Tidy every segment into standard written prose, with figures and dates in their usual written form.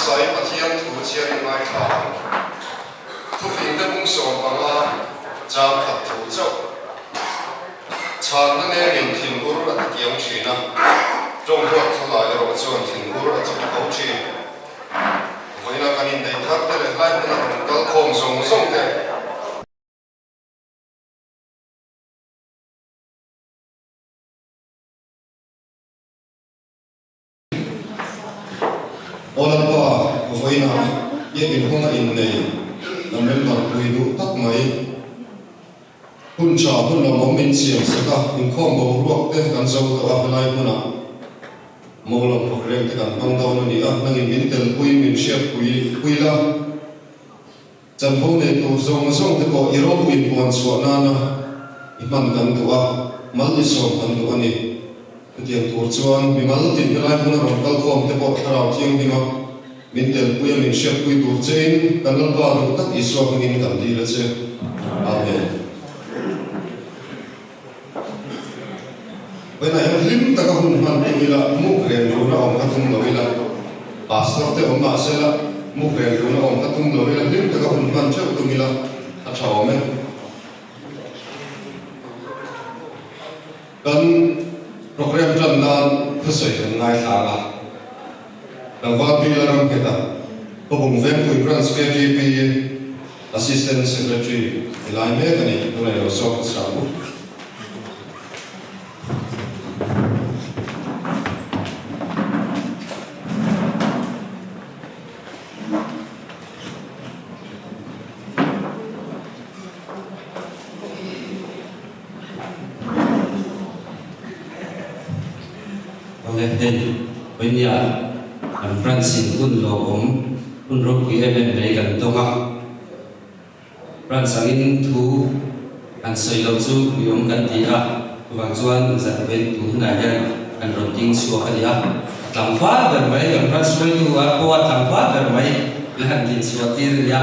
Hmasain Pathian thu chhiarin ngaithla ang. Thufingte bung 15 chang khat thu chauh. Chhanna nengin thinur a ti kiang thin a, tawng huat thlalai erawh chuan thinur a chawp tho thin. Vawiina kan inneih thar te leh hlai hmuna rawn kal khawm zawng zawng te. Aw Lalpa, vawiinah biakinn hunga innei ka member pui duh tak mai. Hun tha hun lawmawm min siam sak a, inkhawm boruak te kan zo tawh a, helai hmunah Mawlawm programme te kan hmang dawn a ni a, nangin min telpui, min hriatpui pui la. Chanvo nei tur zawng zawng te pawh i ropuiin puan chhuah nana i hman kan duh a, mal i sawm kan duh a ni. Chutiang tur chuan mimal tin helai hmuna rawn kal khawm te pawh Thlarau Thianghlima min telpui a min hriatpui tur chein kan Lalpa duh tak Isua hmingin kan dil a che. Amen. Vawiinah hian hlim taka hun hman tum ila, muk reng runa awm kha tum lo ila, Pastor te awm mah sela, muk reng runa awm kha tum lo ila, hlim taka hun hman theuh tum ila a tha awm e. Kan programme tan nan thusawi kan ngaithlang a, Tlangval Pi Lalramnghet-a, Khawbung Vengpui Branch KTP Assistant Secretary ni lai mek a ni, tunah i lo sawm hmasa ang u. Awle hei Vawinia kan branch in hun lawmawm hun ropui em em mai kan tawng a, branch angin thu han sawi loh chu uiawm kan ti a, chuvang chuan zan vawiin tun hunah hian kan rawn ding chhuak a ni a, a tlangval ber mai kan branch hruaitu ah pawh a tlangval ber mai min han din chhuah tir a ni a,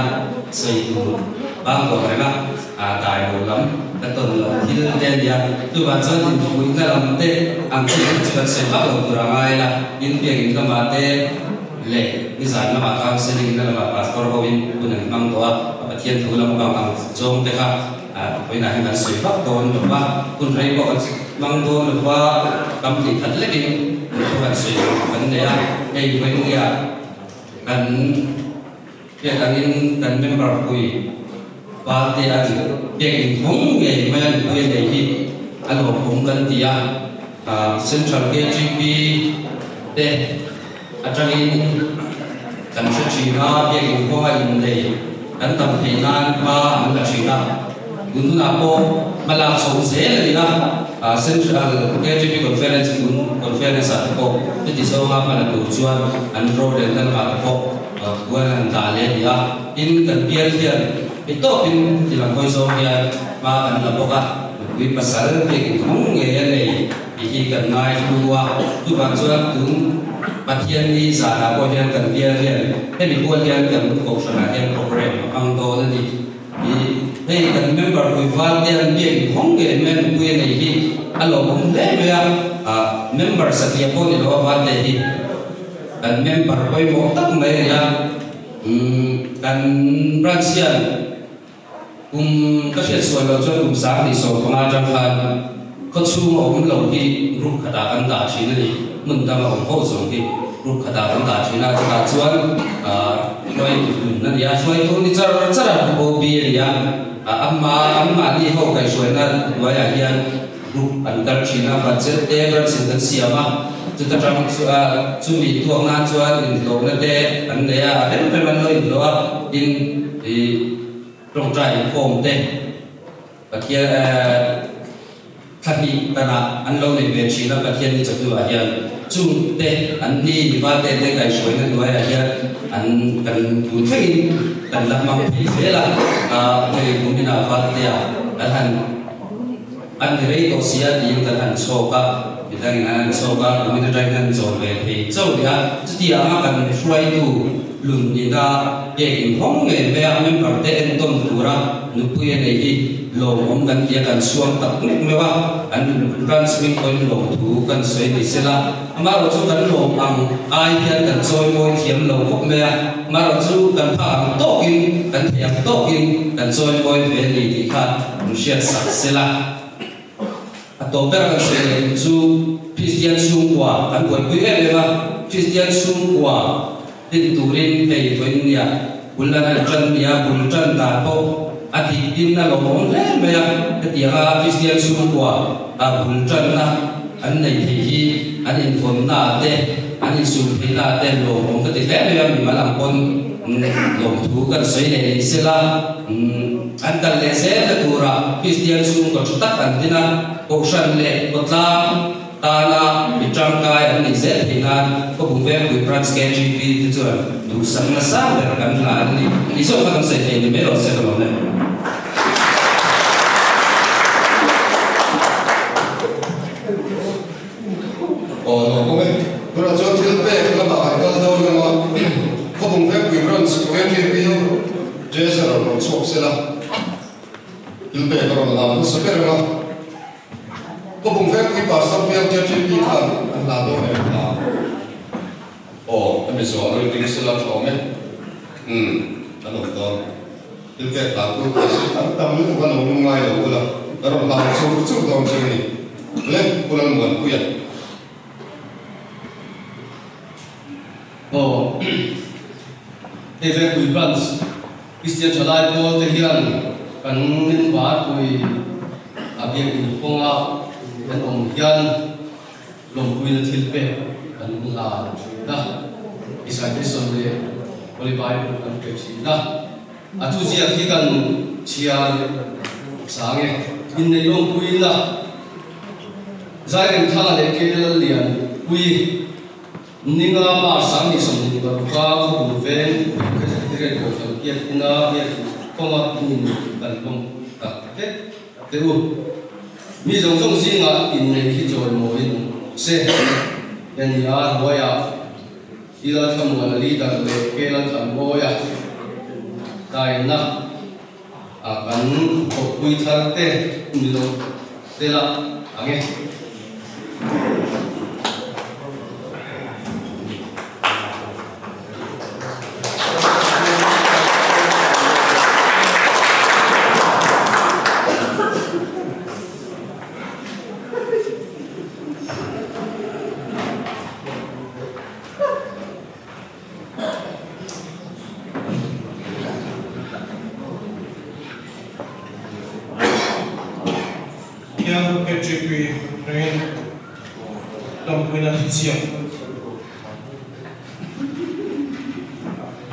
sawi tur bang tawh reng a. A dai lo lam ka tawn loh thil te a nia. Chuvang chuan infuihna lam te ang chi hi chu kan sawi vak lo tur a ngai la. Inbiak in lamah te leh nizan lamah counselling na lamah pastor ho in hun an hmang tawh a, a Pathian thu lampang ang zawng te kha vawiinah hian kan sawi vak dawn lo va, hun rei pawh kan hmang dawn lo va, kam tih khat lekin thu kan sawi kan nei a. Hei vawiin kan. Hriat angin kan member pui Palte an pek inthawng ngei mai a nupui a nei hi a lawmawm kan ti a, Central KGP te atangin kan hre thin a, biak inkhawng a innei kan tam theih nan hma an la thin a, tun hunah pawh hma lak chho zel a ni a, Central KGP Conference tun Conference ah te pawh heti zawnga hma la tur chuan an rorelna lamah te pawh Huan an dah leh a ni a, tin kan bial hian mi tawpin tilang hawi zawng hian hma kan la bawk a, nupui pasal biak inhawng ngei a nei tih hi kan ngai hlu a, chuvang chuan tun Pathianni zanah pawh hian kan bial hian hemi kual hian kan kohhranah hian programme a hmang dawn a ni. Hei kan member pui val te an biak inhawng ngei mai a nupui a nei hi a lawmawm hle mai a, member satliah pawh ni lo a val te hi. Kan member pawimawh tak mai a ni a, kan branch hian kum ka hriat sual loh chuan kum 2015 atang khan khawchhung a awm lo hi group khatah kan dah thin a ni, hmun dang a awm ho zawng hi group khatah kan dah thin a, chutah chuan hruaitu hlun a ni a, hruaitu ni char char a OB a ni a, amma anmahni ho kaihhruaina hnuaiah hian Group an kal thin a, budget te branch in kan siam a, chuta tang chumi tuak nan chuan inhlawhna te an nei a, a rem rem an lo inhlawh a, tin ih tawngtai inkhawm te Pathian thla hnih tanah an lo nei ve thin a, Pathian ni chawhnuah hian chung te an ni miva te te kaihhruaina hnuaiah hian an kan tun thlengin kan la hmang thei zel a, hei kuminah Valtea kan han. An ni rei tawh sia tiin kan han chhawk a, midangin an han chhawk a, kumin atangin an chawl ve thei chauh leh a, chuti anga kan hruaitu. hlun nina biak in hawng ngei mai a, member te entawn tura nupui a nei hi lawmawm kan ti a, kan chhuang tak mek meuh a, kan branch hming pawhin lawmthu kan sawi ni sela, amaherawhchu kan lawm ang ai hian kan chawi mawi thiam lo bawk mai a, amaherawhchu kan phak ang tawkin, kan theih ang tawkin kan chawi mawi ve a ni tih kha min hriat sak sela. A tawp ber kan sawi leh duh chu Kristian chhungkua kan buaipui em em a, Kristian chhungkua din turin hei vawiin nia bul an han tan nia, bul tan dan pawh a dik din a lawmawm hle mai a, hetianga Kristian chhungkua ah bul tanna an nei thei hi an invawnna ah te, an insum theihna ah te lawmawm ka ti hle mai a, mimal ang pawn lawmthu kan sawi leh ni sela. An kal leh zel ta tura Kristian chhungkaw tha tak an din a, Kohhran leh khawtlang tana mi tangkai an nih zel theih nan Khawbung Vengpui Branch KGP te chuan duhsakna sang ber kan hlan a ni. Tih zawk kha kan sawi thei ni mai rawh se ka lawm e. Aw lawm awm e. Tunah chuan thil pek lamah kan kal dawn ang a, Khawbung Vengpui Branch KGP Jason rawn rawn chhuak sela, thil pek a rawn lam hmasa ber ang a. Khawbung Vengpui Pastor Bial KGP khan a hla dawn em hla? Aw, hemi zawh a ring sela tha awm e. Umm, an awm dawn. Thil pek hlan tur pawh si an tam lutuk a lo lungngai lo ula, ka rawn hlan chur chur dawn che a ni. Le, Pu Lalmuanpuia. Aw, hei Vengpui Branch Kristian Thalai Pawl te hian kan Member-pui a biak inhawnga kan awm hian lawmpuina thil pek kan la thin a, recitation leh Holy Bible kan pe thin a, a thuziak hi kan chhiar sang e. Inneih lawmpuina Zairemthanga leh Kel Lianpui Ninga March 2026 a Khawbung Veng Presbyterian Kohhran Biakina biak kawnga in kan lawm tak vek teh u. Mi zawng zawng zingah inneih hi chawimawiin awm rawh se. Heni a hnuaiah Hilal Thlamuana leader leh Kelal Tlanmawia taina a kan thawhpui thar te ni lo sela ang e. Hian KGP rengin dampuina thi chiah.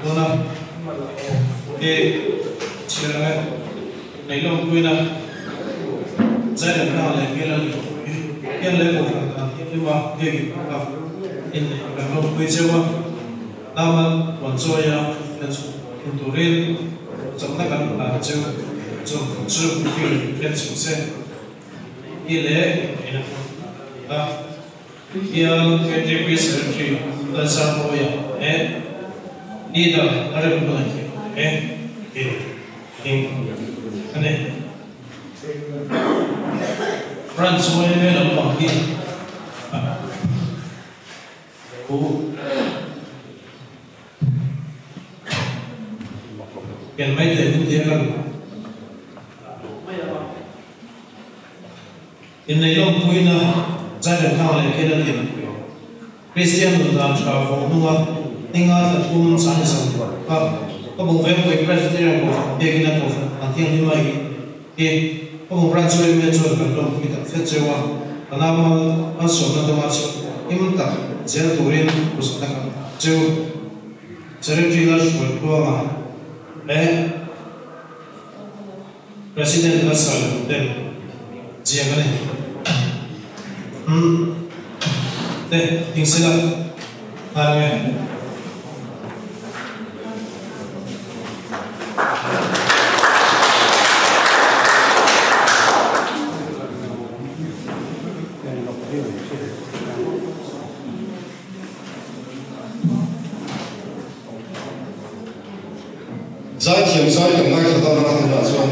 Tuna hi chhiar ang e, neilawmpuina zairemna leh hmel a ni hian leh kohhran dan thianghlim a biakin a inneih kan lawmpui cheu a, Naman Wanchawia hian chhungkaw thin turin chakna kan hlan cheu chu chu hian chhung se hi leh inneihna hmun a ni a. Hian KTP Secretary Lalsangmawia leh Leader a rem hun a thiam hle tih ding a ni. Branch yma lampang hi a pian mai thei hun tia kan Inneih lawmpuina Zairemthanga leh Kena Lian Kristian nun dan tha vawng hnunga ninga thla thum san i zam ka ka bung Vengpui Presbyterian Kohhran biakina Kohhran an thianghlim a i hi ka bung branch yma chuan kan lawmpui tak zet cheu a, ka naumal malsawmna dawngah chhungkua him tak zel turin husakna kan ngah cheu. Secretary Lalhruaitluanga leh. President Lalsawi ten chiang a ni. Umm te ding sela nghal nge. Zaithiam zai kan ngaithla dawn anga tunah chuan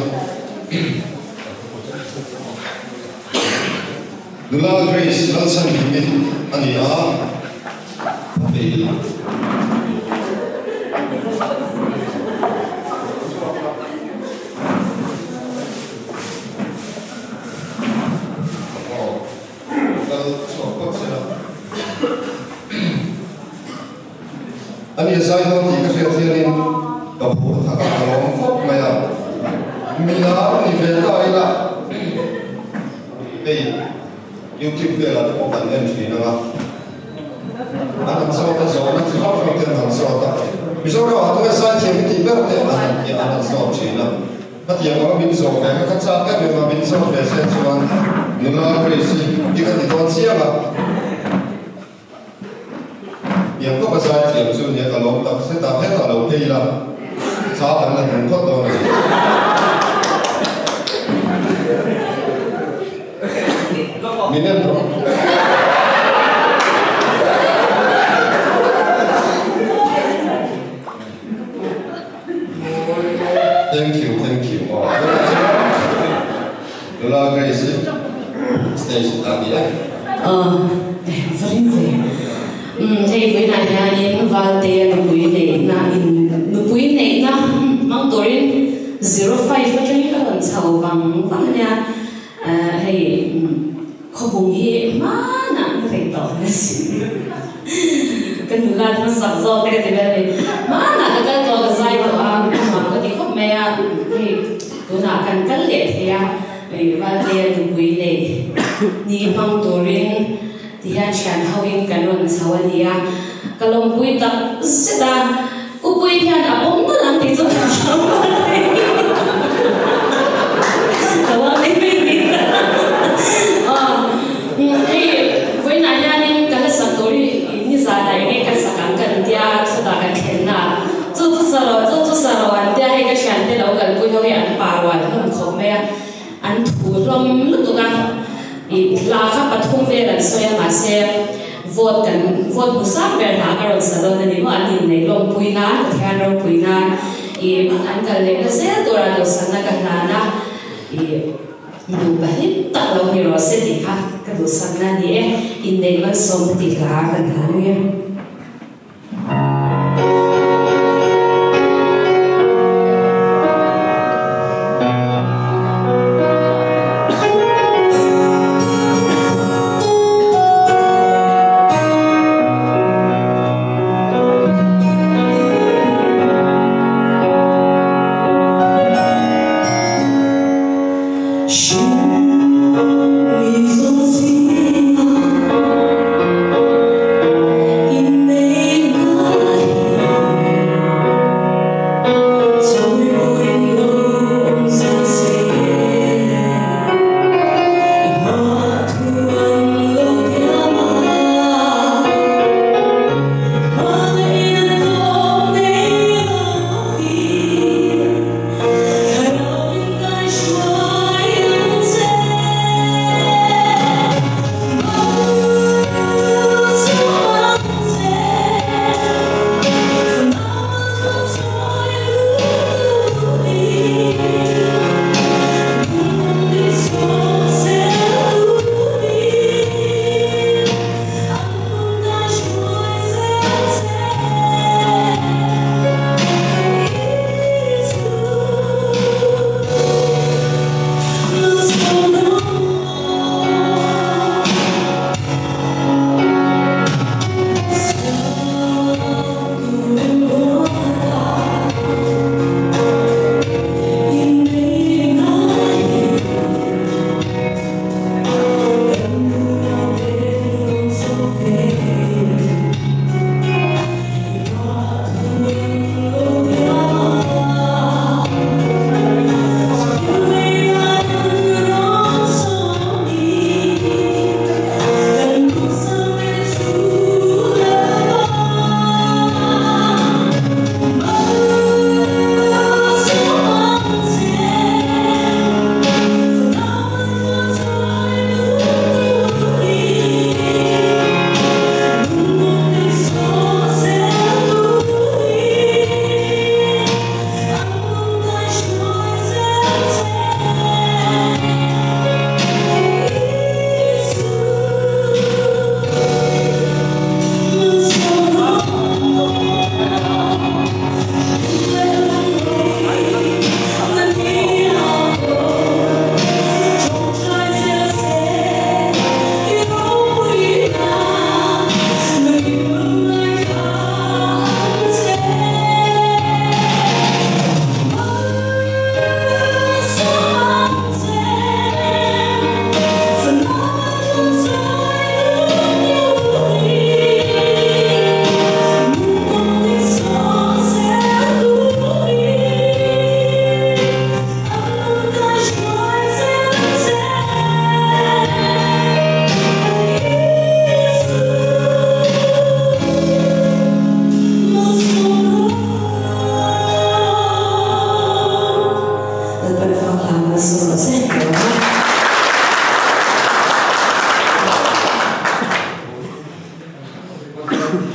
Nula Grace Lalchhanhimi a ni a, hei Aw, kal chhuak phawt sela. A ni zai dawn tih ka hriat hianin ka phur thak a, ka lawm khawp mai a. Milar ni ve ta ila hei YouTube velah te pawh kan en thin ang a, an han zawt a, zawhna chi hrang hrang te an han zawt a, Mizoram ah tunge zaithiam i tih ber te an han an han zawt thin a. Hetiang anga min zawh ve kha ka chak em em a, min zawt ve se chuan nula Grace hi ka ti dawn chiang a. Piang tawp a zai thiam chu nia ka lawm tak zet a, hetah lo phei ila cha kan la dun phawt dawn a ni. Min en rawh. Thank you, thank you. Aw, Nula Grace hi stage ah ni e. Aw, va ring ve. Umm, hei vawiinah hianin Valtea nupui neihna in nupui neihna hmang turin 05 atangin a rawn chho vang vang ania. Hei khawbung hi hmanah na rei tawh hle si. Ka nula hmasak zawk te ka ti vel a ni. Hmanah ka kal tawh ka zai tawh a, nuam ka ti khawp mai a, hei tunah kan kal leh thei a, hei Valtea nupui neih ni hmang turin ti hian thian hoin kan rawn chho a ni a, ka lawmpui tak zet a, Upui hian a awm nalh ang tih chu ka hlau mai. Ka uang mai mai ni. Aw, hei vawiinah hianin ka la sak tur hi nizanah eng nge ka sak ang kan tia chutah kan thlenna ah chu chu sa rawh chu chu sa rawh an tia hei ka thiante lo kalpui ho hi an pa rual hlawm khawp mai a, an thu hlawm lutuk a. I hla kha pathum vel an sawi a mahse vote kan vote hmu sang ber hna ka rawn sa dawn a ni maw an inneih lawmpui nan Pathian ropui nan i an kal lehna zel tura duhsakna ka hlan a i nupa hlim tak lo ni rawh se tih kha ka duhsakna a ni e inneih malsawmna tih hla kan hlan a nia.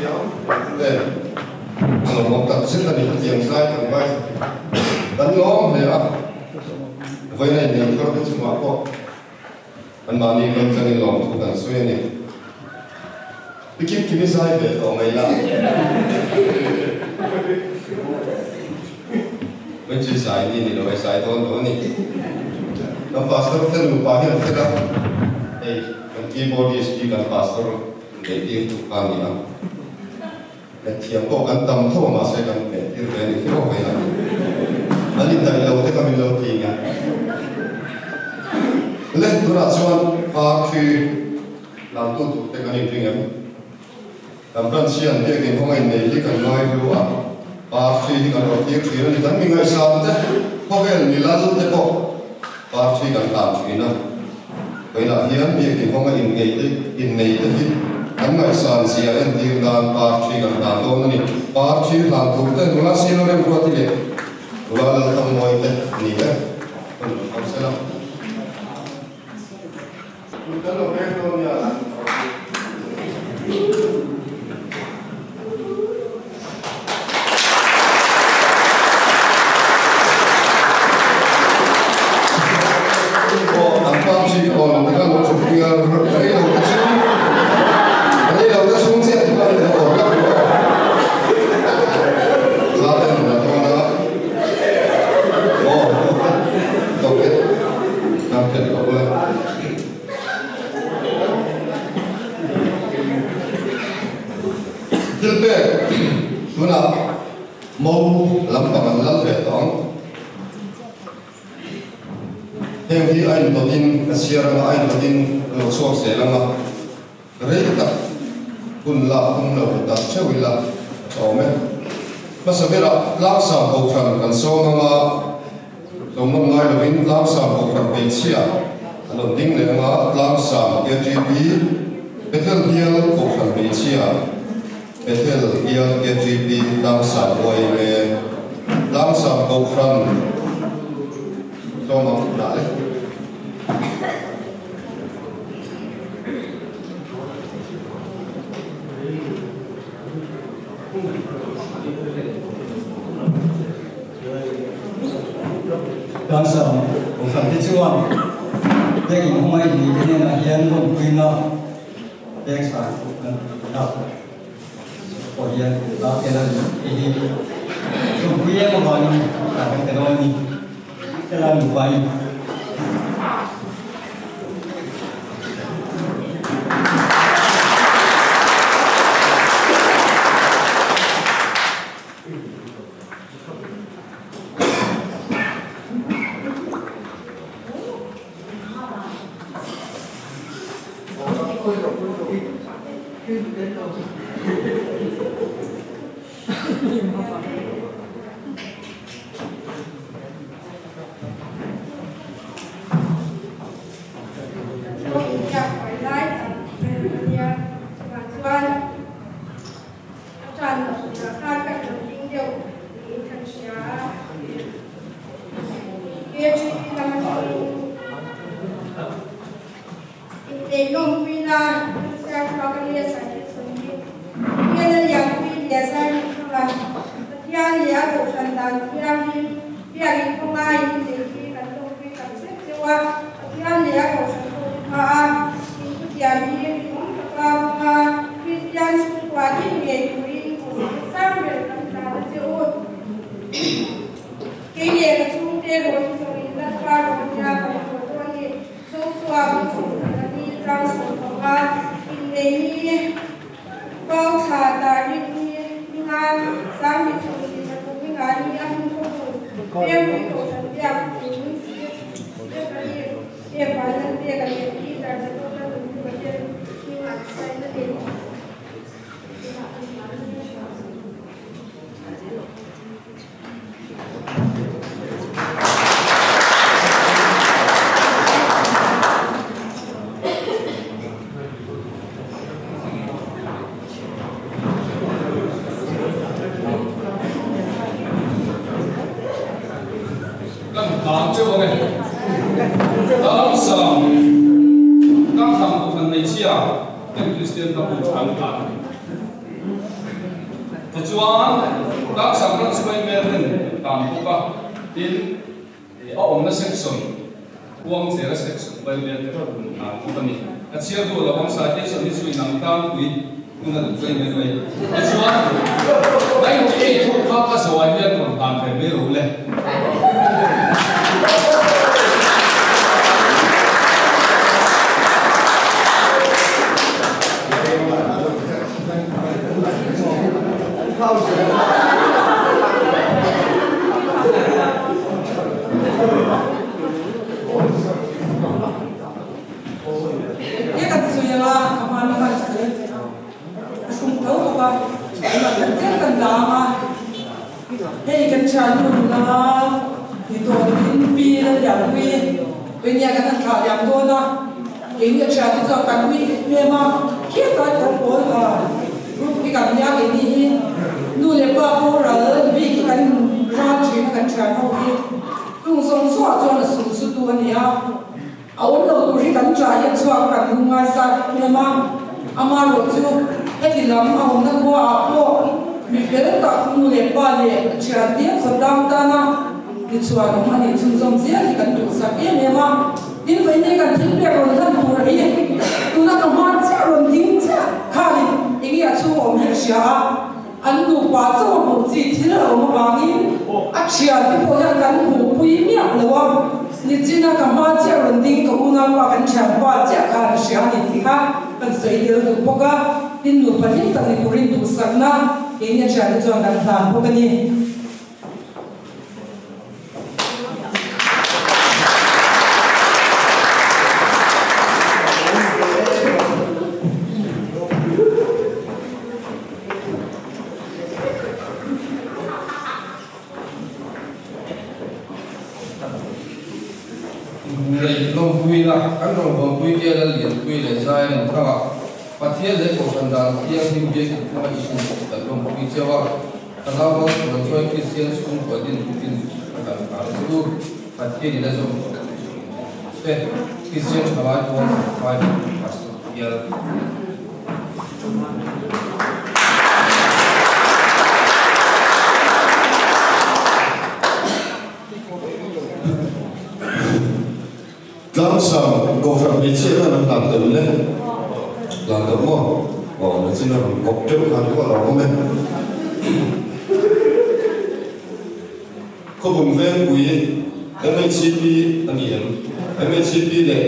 thiam hle. A lawmawm tak zet a ni hetiang zai kan ngaithla kan lawm hle a, vawiin a innei thar te chungah pawh anmahni kan tlangin lawmthu kan sawi a ni. I kim kim i zai ve tawh mai la. Vawiin chu i zai ni ni lo e, zai dawn lo a ni. Kan pastor te nupa hian fel a, hei kan keyboardist hi kan pastor neih tir tu kha a ni a. Hmethiam pawh kan tam tho a mahse kan hmeh tir ve a ni fo mai a. An indaih lo te kha min lo ti nge. Le tunah chuan par thi lamtu tur te kan inring em? Kan branch hian biakin kawng a innei hi kan ngai hlu a, par thi hi kan rawn tir thin a ni. Kan mi ngaihsan te, khawvel mi lal te pawh par thi kan hlan thin a. Vawiinah hian biakin kawng a innei te innei te hi kan ngaihsan zia entir nan par thi kan hlan dawn a ni. Par thi hlan tur te nula silo remruati leh nula Laltangmawi te ni e. Hun lo hmang sela. Kut kan lo pek dawn nia. Aw an pa chi aw lo te khan lo chhuk pui a rei lo te chhung rei lo te chhung chiah ti khan lo awm lak rawh za te an la dawn a aw to phet kan phet lo le. Thil pek tunah mo lampang an lal ve tawh ang. Heng hi a intawtin a chhiar anga a intawtin a lo chhuak zel anga rei tak hun lak tum lo tak theuh ila a tha awm e. Hmasa berah tlangsam kohhran kan sawm anga tlawmnawm ngai lovin tlangsam kohhran hmeichhia an rawn ding leh anga tlangsam KGP Bethel bial kohhran hmeichhia Bethel bial KGP tlangsam YMA tlangsam kohhran tlawm ang dah le. Tlangsam kohhran te chuan biakin hunga inneih te hnenah hian lawmpuina pek san kan ti a, pawh hian la tel a ni. Hei hi lawmpui em avangin kan pe dawn a ni. Helai nupain. Kan hlang teuh ang e. Tlangsam, Tlangsam kohhran hmeichhia ten Kristian hla bu an hlan a ni. Tichuan, Tlangsang ram sipai hmel ten tan bawk a, tin, a awmna section, Khuangzela section vai hmel te rawn tan bawk a ni. A chhiar duh lo ang citation hi chu inang tlangpui hun a duh vei mai mai. Tichuan, 98 ho kha ka zawh ah hian rawn tan ve mai ro le. He kan sawi anga ka hmana khan sawi a hrung tho bawk a, engmah kan tlem kan dang a. Hei kan thiannu nula ni tawh lovin Pi Lallianpuii Veinia kan han thlah liam dawn a, keini a thiante chuan kan ui em a, khiat lai kawr pawl ha group hi kan nia keini hi nu leh pa boral bik hi kan ral thin a kan thian ho hi chung zawng zawngah chuan a sul su tu a ni a, a awm lo tur hi kan tah hian chhuak kan lungngai zat em a. Amaherawh chu heti lam a awmna khua ah pawh mi fel tak nu leh pa leh thiante khawtlang tana tichhuan awm a nih chhunzawm zel hi kan duhsak em em a. Tin, vawiin kan thil pek rawn hlan tur hi tuna ka hma chiah rawn ding chiah khanin enge a chhung awm hi a hria a, an nupa chaw hmuh chi thil a awm avangin a thiante pawh hian kan hmuhpui miah lo a. Nichina ka hma chiah rawn ding ka unaupa kan thianpa chiah khan a hria a ni tih kha kan sawi tel duh bawk a, tin nupa hlim tak ni turin duhsakna keini a thiante chuan kan hlan bawk a ni. Neih lawmpuina kan rawngbawlpui te Lallianpui leh Zion thanga Pathian leh Kohhran dan thianghlim biak inkhawma i inhmuh kan lawmpui cheu a, ka nau Malsawmna chuan Kristian chhungkua din tukin a kan khar chu Pathianin a zawm tawh che Kristian thalai pawn fai Pastor Bial. Tlangsang Kohhran hmeichhia khan an hlan tel le. Hlan tawh maw? Aw, nachin a rawn kawp teuh khan pawh a lo awm e. Khawbung Vengpui MHCP a ni em? MHCP leh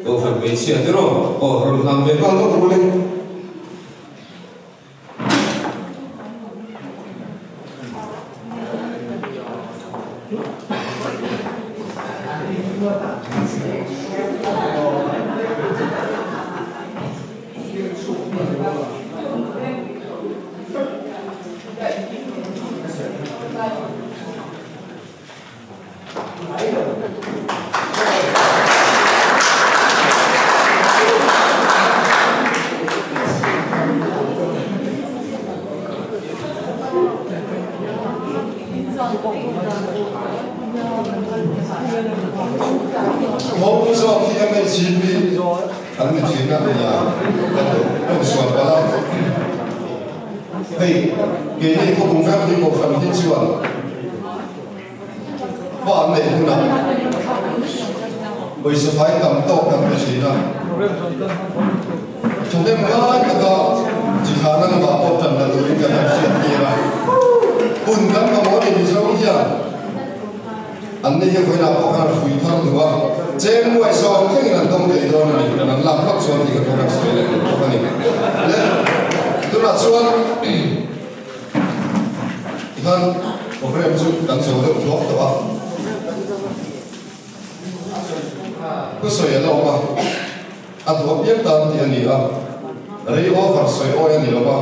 Kohhran hmeichhia te rawh aw rawn hlan ve nghal lawk rul e. Hmawng zawk hi MHCP an ni thin a nia ka duh sual palh a. Hei keini khawpung vek hi kohhran hi chuan hma an neih hunah pawisa fai tam tawk kan pe thin a. Thahnem ngai taka chi khana lamah pawh tan la turin kan han hriat tir a. Hun kan mamawh ni Mizo hian An ni hi vawiinah pawh khan hrui thar duh a, cheng muai zawng thlengin an dawng thei dawn a ni, an lak phawt chuan tih ka thu kan sawi leh duh bawk a ni. Le, tunah chuan tikhan program chu kan zo deuh thuak tawh a, thusawi a la awm a, a duh apiang tan tih a ni a, rei over sawi awi a ni lo va,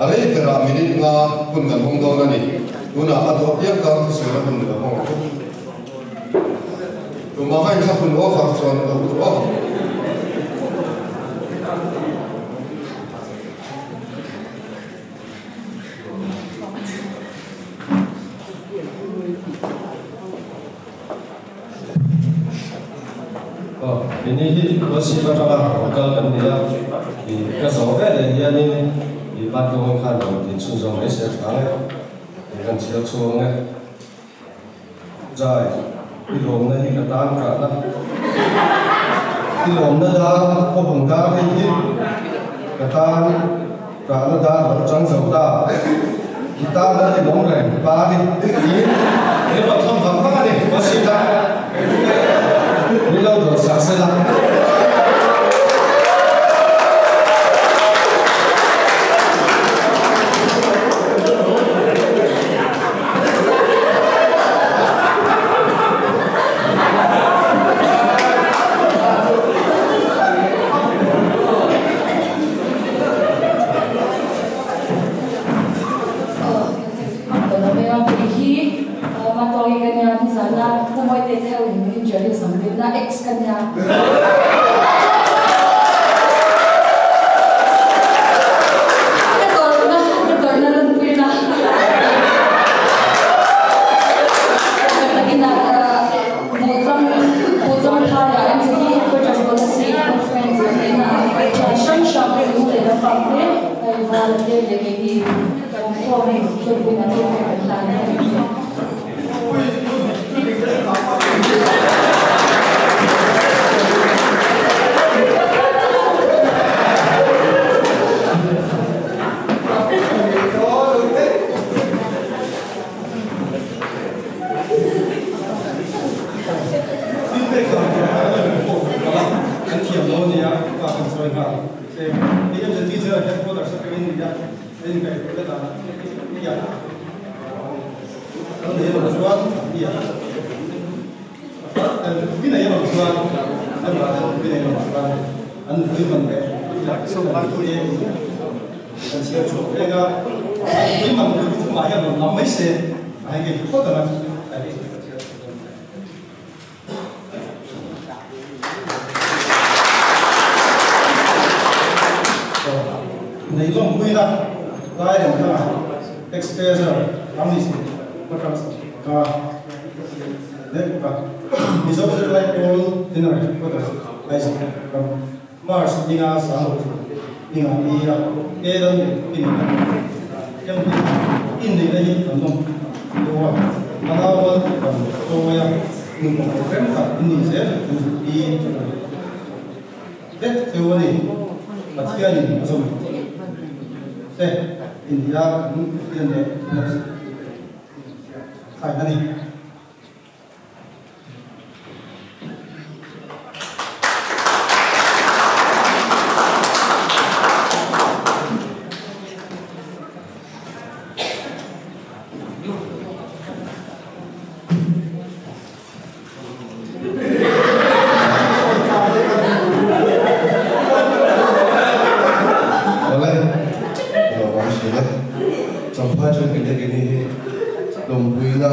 a rei berah minute nga hun kan hawng dawn a ni. Tunah a duh apiang tan thusawi na hun la hawng ang. Tumah kha inthla hun over chuan lo tur aw. Aw, ini hi Kolasib atanga rawn kal kan ni a, ka zawh veleh hianin. I van tawng khan rawn ti chhunzawm mai se tha nge? Kei kan chhiar chhuak nge? Jai, i lawmna hi ka tan kahna. I lawmna dar, khawbung dar hei hi ka tan kahna dar lo chang zo ta. I tan a rinawm reng pa ni tiin min rawn thawn vang vang a ni. Kawsika, min lo dawn sak sela. Awle, ka lo awm thin e. Champhai chuan kei leh keini hi lawmpuina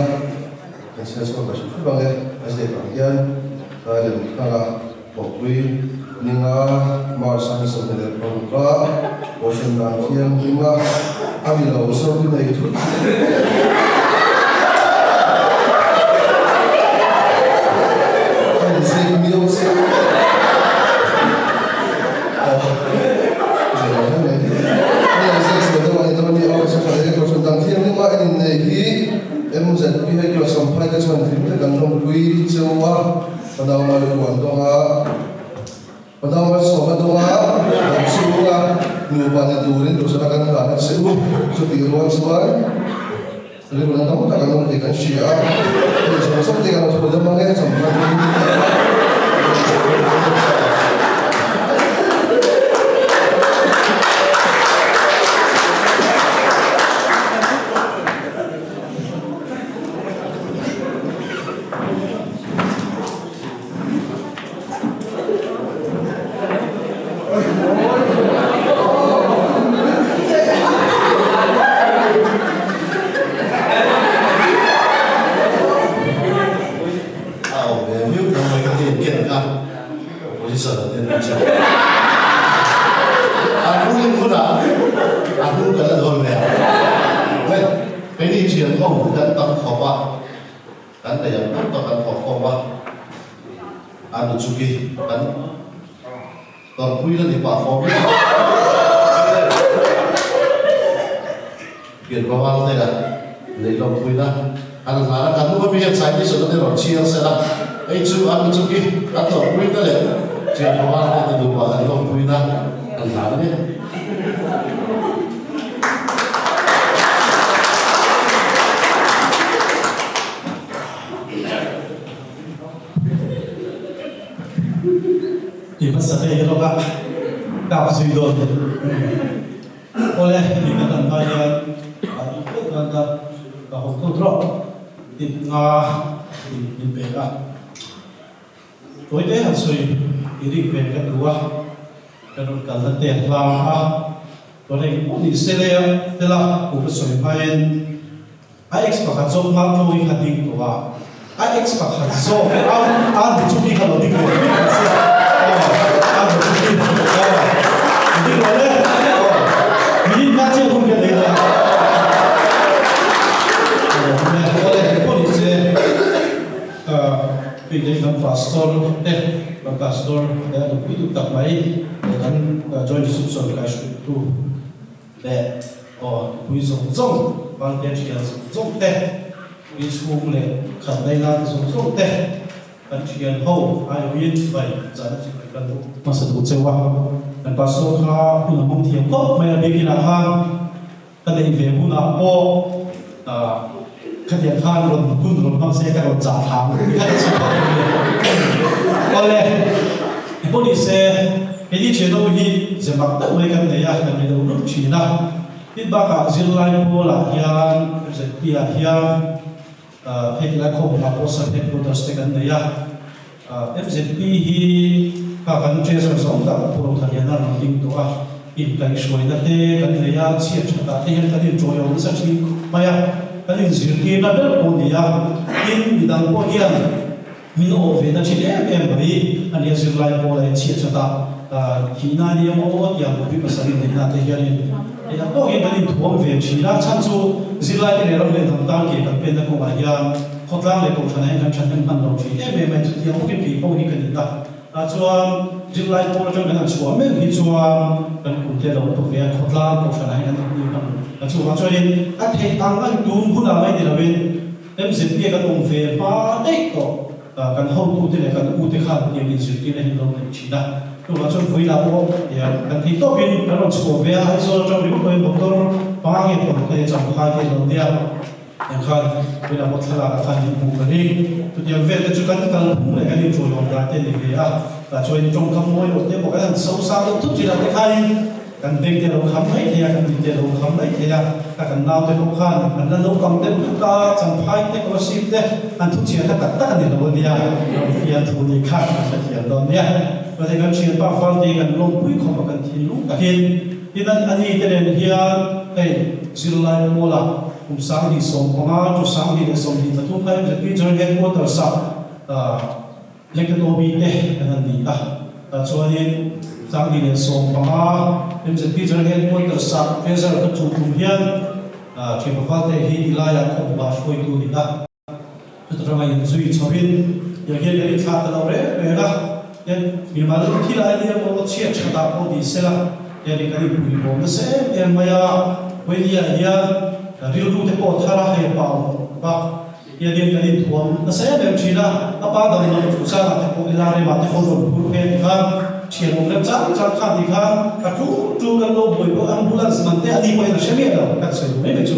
kan chhiar chhuak ta hrim hrim ang e. A ziak ang hian Thailand thanga Kawpui ninga March a ni 26 a, Kohhran dan thianghlim a a ni lo sawrtu nei thut. A inzir miau che. Aw, zir lo hle mai. Ni ang ziak sual deuh a ni dawn a ni. Aw, chu tha leh Kohhran dan thianghlim a en innei hi MZP hei kilo Champhai te chuan hlim te kan lawmpui cheu a. Panau mal huan dawnga Panau mal sawma dawnga lam chhunga nupa ni turin duhsana kan hlan a che u. Chutih rual chuan rilru tam tak an awm tih kan hria a, hei zawng zawng te kan lo thu dam ang e, chawmhman hi A awm ve viau tho mai ka tin ken kha opposition an en chu a ruling hunah a hnu kan la dawn ve ang hei keini thian ho kan tam khawp a. Kan nei ang tawk tak kan thawk khawm a, a nu chu khi kan tawrhpui la ni pah fawm reng a. Pavaltea neih lawmpuina an hlan a, kan nu ami hian Chinese awm te rawn chhiar sel a, hei chu an nu chu khi an tawrhpuina leh Thian Pavaltea te nupa an lawmpuina an hlan a ni. Ti hmasa te hi lawk a kap zui dawn ni. Awle mi ka tan hma hian a duh deuh nan ka ka haw tut rawh tih nga min pek a. Tawi te han sawi i rik ve ka duh a, ka rawn kalna te hla a tawrh eng pawh ni se leh fela ku ka sawi hmain A ex pakhat zawk mah tlo hi kha ding tawh a, a ex pakhat zawk a a bu chu khi kha lo ding ve mai mai se aw a bu chu khi aw ding lo le aw minute nga chiah hun ka nei la aw le pawh ni se ka tui lei kan pastor te kan pastor te a nupui duh tak mai kan joint reception kaihruaitu Leh aw mipui zawng zawng, Valtea thian zawng zawng te, mi chhung leh khat laila te zawng zawng te, kan thian ho aiawhin chibai zahna chibai kan duh hmasa duh cheu a. Kan pastor kha hun a hmang thiam khawp mai a, biakin ah khan ka neih ve hunah pawh khatiang khan rawn hun rawn hmang se ka rawn chah thla ang tih kha ka chhun khawp mai a ni. Awle, engpawh ni se, keini thianho hi ze mak deuh mai kan nei a, kan ri deuh rup thin a. Tin bakah zirlai pawlah hian MZP ah hian hei tilai khawmhma pawh sub headquarters te kan nei a. MZP hi kha kan treasure zawng tak Pu Rothaliana rawn ding tawh a, inkaihhruaina te kan nei a, chhiat thatah te hian kan inṭawiawm nasa ṭhin khawp mai a, kan inzirtirna ber pawh a ni a, tin midang pawh hian min awh ve na ṭhin em em mai a nia, zirlai pawl a inchhiat thatah thihna a nia maw tiang pui pasarih neihna te hianin hei ang tawk hian kan inthuam ve ṭhin a, chhan chu zirlai te leh ram leh hnam tan ke kan penna kawngah hian Khawtlang leh kohhranah hian kan thahnem hman lo thin em em a, chutiang bawkin kei pawh hi ka ni ta. Tah chuan zirlai pawl atang kan han chhuah meuh hi chuan kan kum te lo awm ve a, khawtlang kohhranah hian kan thahnem hman lo. A chuvang chuanin a theih ang a tum hunah mai ni loin MZP a kan awm ve hma daih tawh kan hotute leh kan ute khan tiang inzirtirna hi an lo neih thin a. Chuvang chuan vawilah pawh kan thei tawpin kan rawn chhuah ve a, Aizawl atang ringawt pawhin motor panga nge paruk te champhai te an lo nia. Eng khan vawilah pawh thlalak ah khan min hmuh ka ring. Chutiang vel te chu kan kal phung leh kan inṭualawm dan te a ni ve a. Tah chuan in ṭawngkam mawi loh te pawh kan han so sang deuh thut thin a te khanin kan beng te a lo kham mai thei a, kan mit te a lo kham mai thei a. Ka kan nau te pawh khan an la naupang deuh hluk a, champhai te, kolasib te an thu chhiar kha tak tak a ni lo a nia. Ram fian thu ni kha kan hrethiam dawn nia. Chuan kan ṭhianpa Valte kan lawmpui khawp a kan thinlung takin. Tin a ni te nen hian hei zirlai pawlah kum 2015 to 2023 kha MZP General Headquarters ah Elected OB te kan han ni a. Tah chuanin 2015 MZP General Headquarters ah Treasurer ka chu tum hian Thianpa Valte hi tilaiah khawmhma hruaitu ni a. Chuta tanga inzui chhoin tiang hian kan inthlak ta lo reng reng a, tian mimal thil ai nia maw chhiat that ah pawh ni sela tian in kan inpui bawm nasa em em mai a, Vawinia hian rilru te pawh thar a hei pa awm bawk a, tian in kan inthuam nasa em em thin a, a pa dam lo chung changah te pawh ila remah te pawh rawn phur phei a ti khan thian awm rem chang chang khan ti khan a tul tul kan lo buai pawh ambulance man te a ni pawhin a hre miah lo kan sawi duh mai mai chu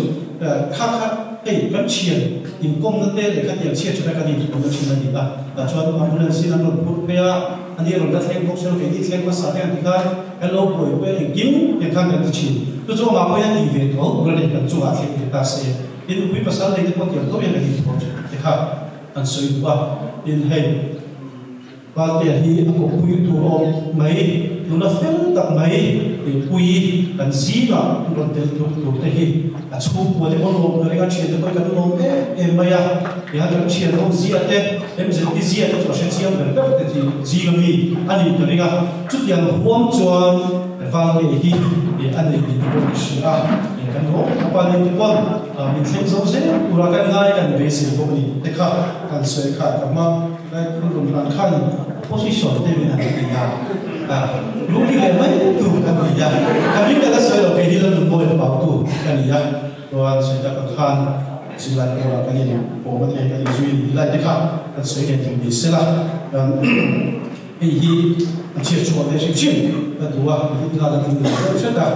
kha kha Hei kan thian inkawmna te leh khatiang chhiat thana kan inthuamna thin a ni a, tah chuan ambulance in an rawn phur phei a, ani rawn la thleng bawk silo keini thleng hmasa te an ti khan kan lo buai buai a engkim tiang khan kan ti thin. Chu chu amah pawhin a ti ve tho tur a ni, kan chungah a thleng ve ta se. Tin nupui pasal nei te pawh tiang tho hian kan inthuam thin te kha an sawi duh a, tin hei. Valtea hi a kawppui tur awm mai, nula fel tak mai pui kan zingah an rawn tel tur tur te hi a chhungkua te pawh lawm ka ring a, thiante pawh hi kan lawm em em mai a, tihian kan thian ho zia te, MZP zia te chu a hre chiang ber ber te chi zinga mi a nih ka ring a, chutiang huam chuan Valtea hi a nei tih te pawh ka hria a, kan lawm khawp a ni te pawn min thleng zo zel tura kan ngai kan beisei bawk a ni tih te kha kan sawi kha ka hma. Lai phun rawn hlan khan opposition te min han ti a, lungli leh mai tu kan ni a, ka hming ka la sawi lo, kei hi Lalnunbawi a pautu ka ni a. Chuan sawi tak ang khan zirlai pawlah kan in pawm a thei kan inzui ni lai te kha kan sawi leh thei ni sela chuan hei hi a chhiat chhuah ve hrim hrim ka duh a, mi hlut lak a tling lo deuh hret a.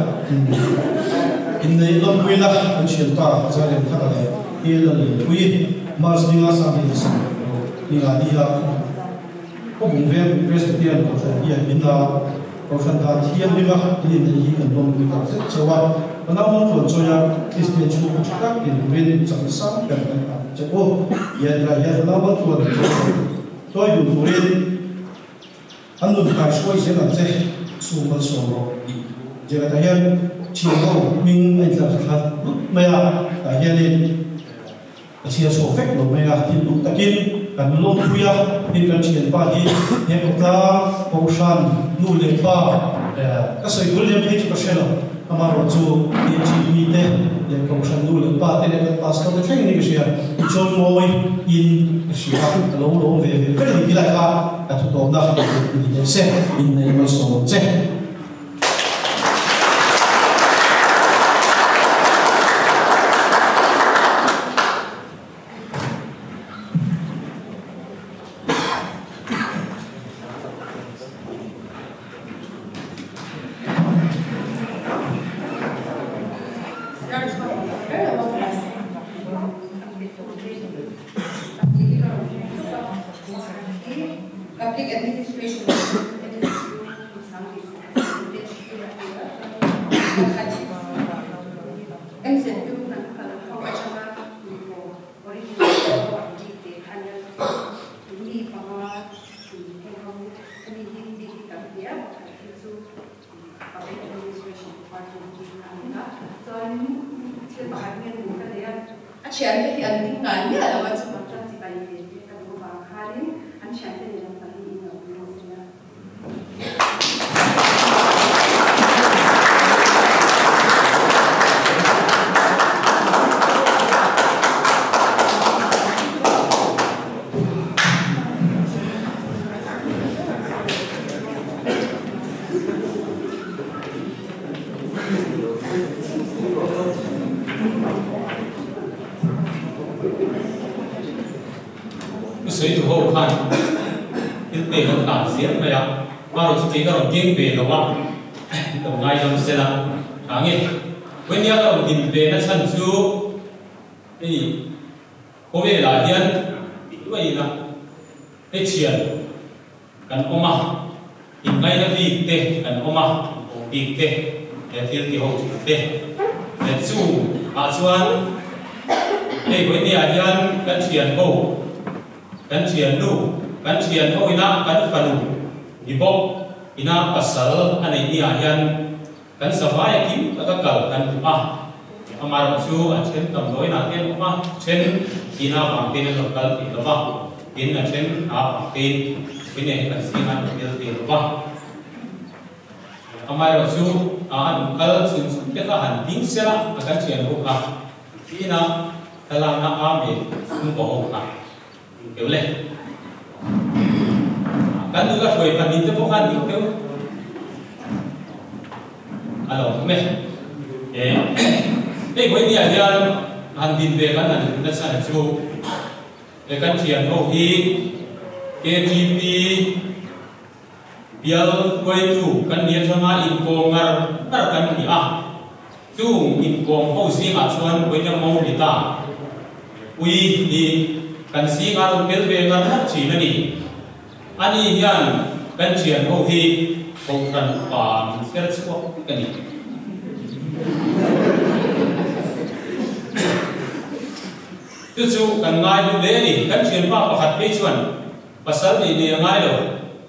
Inneih lawmpuina kan thianpa Zarian Thaka leh Pi Lallianpuii March ninga Sanghnih 16 ninga nia Khawbung veng Presbyterian Kohhran hian in a Kohhran dan thianghlim a in inneih hi kan lawmpui tak zet chauh a, ka naupang tluan chawi a Kristian chhungkaw tha tak din turin chakna sang ber kan hah che u. Hian helai hian ka naupang tluan chawi dun turin an nun kai hruai zel ang che, chhung malsawm rawh tih thu zirah tah hian thianho hming a intlar thla hlut mai a, tah hianin Ka chhiar chhuak vek lo mai a, thinlung takin kan lawmpui a, tin kan thianpa hi he khawtlang Kohhran nu leh pa ka sawi tur lem phei chu ka hre lo, amaherawh chu THP te leh Kohhran nu leh pa te leh kan pastor te thleng in ka hria, i chawimawi in ka hria a, ka lo lawm ve ve ber a ni ti lai kha ka thutawpna ni teh se, inneih malsawm che. Public Administration A thiante hi an ding ngai miah lo a, chuvang chuan chibai ve te ka duh avang khanin an thiante nen an pahnihin lo ding se la. Pu Sawitu ho khan thil pek an tan zel mai a, marawh chu kei ka rawn keng ve lo a, min lo ngaidam sela tha nge. Vawnia ka rawn din ve na chhan chu hei khawvelah hian tih luai ila hei thian Kan awm a, inngaina bik te kan awm a, inpawh bik te, he thil ti ho thin te. He chu ah chuan hei vawinia hian kan thian ho, kan thian nu, kan thian ho ina kan fanu ni bawk ina pasal a neih ni ah hian kan zavai a kim taka kal kan duh a, amaherawh chu a then damdawiin ah te an awm a, then thihna avang tein an rawn kal thei lo va. Tin, a then a pangtein Pine hi kan zing an tel thei lo va. Amaherawh chu a an kal chhun chhun te kha han ding sela a kan thian ho kha tina thlalakna Amen chhungkaw ho kha ding teuh le. Kan nula hruai pahnih te pawh khan ding teuh a lo awm e. Hei vawinia hian han din ve kan han nasa chu. He kan thian ho hi KTP bial hruaitu kan ni atanga inkawm ngar ngar kan ni a, chung inkawm ho zingah chuan Vawiina Maulita pui hi kan zingah rawn tel ve ngar ngar thin a ni. Ani hian kan thian ho hi Kohhran upa min chher chhuak vek a ni. Chu chu kan ngai hlu hle a ni. Kan thianpa pakhat phei chuan pasal nih nei a ngai lo,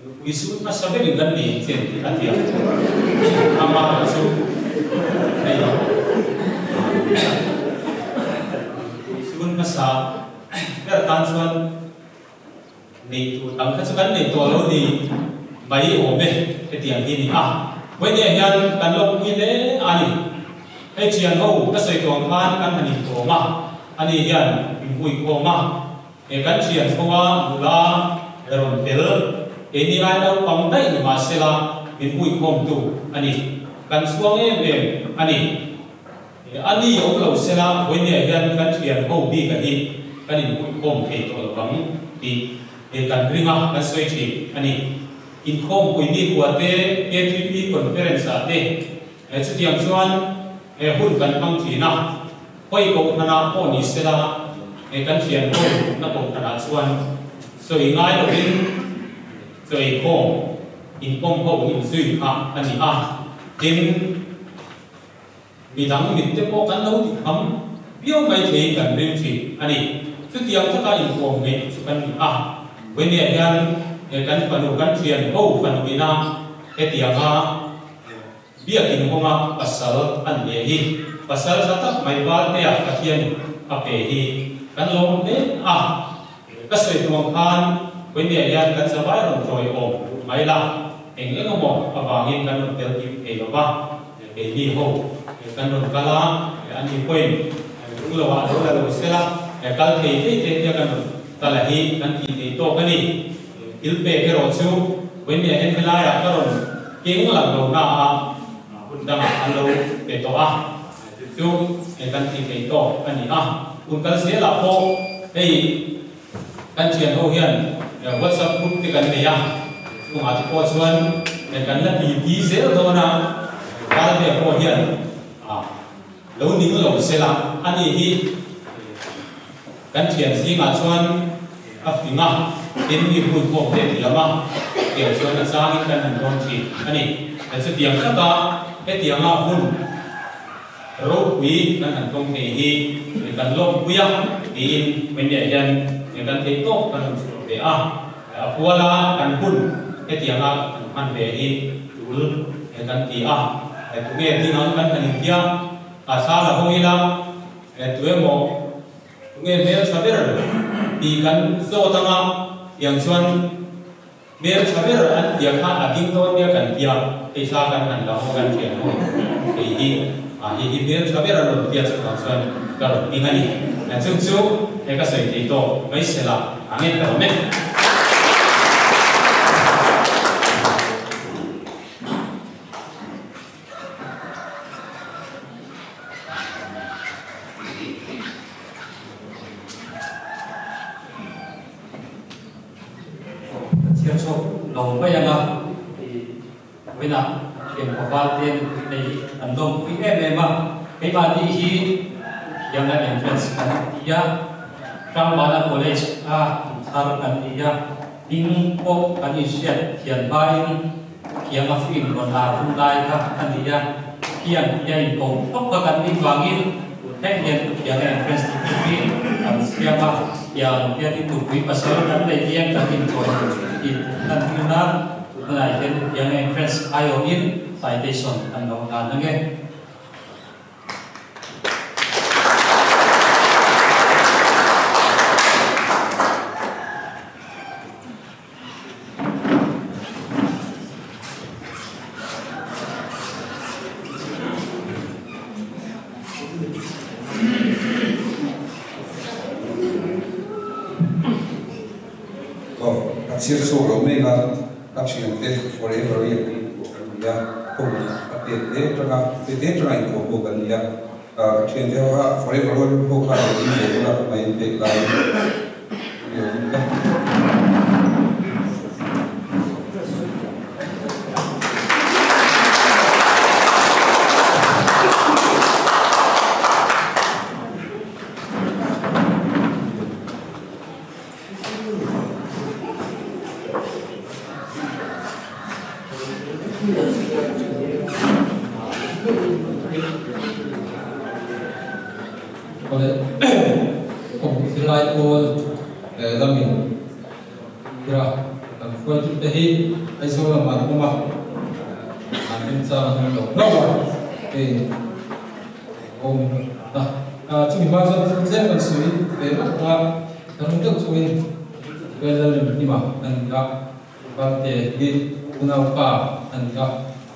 nupui sut hmasa berin kan ni chen tih a ti a. Amah chu hei nupui sut hmasa ber tan chuan nei tur tam kha chu kan nei tawh lo ni mai awm e hetiang hi ni a. Vawinia hian kan lawmpui hle a ni. Hei thian ho ka sawi tawng khan kan han inkawm a, ani hian min hui khawm a. He kan thian ho a nula rawn tel, keini ai naupang daih ni mahsela min hui khawmtu a ni. Kan chhuang em em a ni. A ni awm lo sela vawinia hian kan thian ho bik a hi kan inpuikhawm thei tawh lovang tih kan ring a, kan sawi thin a ni. Inkhawmpui nikhua te, KTP conference ah te chutiang chuan hun kan hmang thin a, hawi kohhranah pawh ni sela kan thian ho na kohhranah chuan sawi ngai lovin chawi khawm inkawm ho inzui kha a ni a, tin, Midang mitte pawh kan lo ti kham viau mai theiin kan ring thin a ni. Chutiang taka inkawm ngeih chu kan ni a. Vawimia hian kan fanu kan thian ho fanu ina hetianga biakin hawnga pasal an nei hi pasal tha tak mai Valtea Pathian a pe hi kan lawm hle a. Ka sawi tuang khan Vawimia hian kan zavai rawn tawi awm mai la, eng eng emaw avangin kan rawn tel kim thei lo va. Keini ho kan rawn kal a, ani pawhin lung lo ah lo la lo sela, kal thei thei te tia kan rawn kal a hi kan tih thei tawk a ni. Thil pek erawh chu vawinia hian helaiah ka rawn keng lang lo na a, hun dangah an lo pe tawh a, chu chu kan tih thei tawk a ni a. Hun kal zelah pawh hei Kan thian ho hian WhatsApp group te kan nei a, chungah te pawh chuan kan la ti ti zel dawn a, Valtea pawh hian lo ning lo sela a ni hi kan thian zingah chuan a fing a, tin mi hun pawh te thiam a, tiang chuan a changin kan han dawn thin a ni. Chutiang taka hetianga hun. Ropui kan han tawng thei hi kan lawmpui a tiin Mania hian kan thei tawk kan rawn chhuah ve a, a puala kan hun hetianga kan hman ve hi tul kan ti a, tunge ding ang kan han intia a thla la hawng ila tuemaw tunge hmel tha ber tih kan zawt anga tiang chuan Hmel tha ber an tia kha a ding dawn nia kan tia, hei thla kan han la haw kan thian haw hei hi a hei hi hmel tha ber an rawn tia chuvang chuan ka rawn ding a ni. Chung chu he ka sawi thei tawk mai sela a ngen ta awm e. Ka chhiar chhuak lo mai ang a, i vawiinah thian paval te nupui nei hi an lawmpui em em a, keimahni hi Thiamna Entrance kan ti a, Hrangmana College a inthar kan ni a, ding pawh kan inhriat thian hmain Thiam a film rawn lar hun lai kha a ni a, Thiam tia inko tawp kha kan nih vangin tun thleng hian Pu Thianga entrance tih te hi kan siam a, Thiam hian in nupui pasal kan neih hian kan inchawi tur tih kan tir nan tun hmanah hian Pu Thianga entrance aiawhin citation kan lo hlan ang e. Aw, ka chhir chhuak lo mek a, ka thiante forever i ang in kan ni a, home a pek te atanga pe te atanga inkhawm pawh kan ni a, ka thiante ho kha forever ho kha lo ding ve bawk a, mai in pek laiin. Awle, Kum zirlai pawl lamin ira kan hruaitute hi Aizawl lamah an awm a, an remchang an awm lo hlauh a, hei awm a. Chumi hma chuan thil tlem kan sawi ve lawk a, ka ring deuh chungin Lalremkima a ni a, Vante hi unaupa a ni a,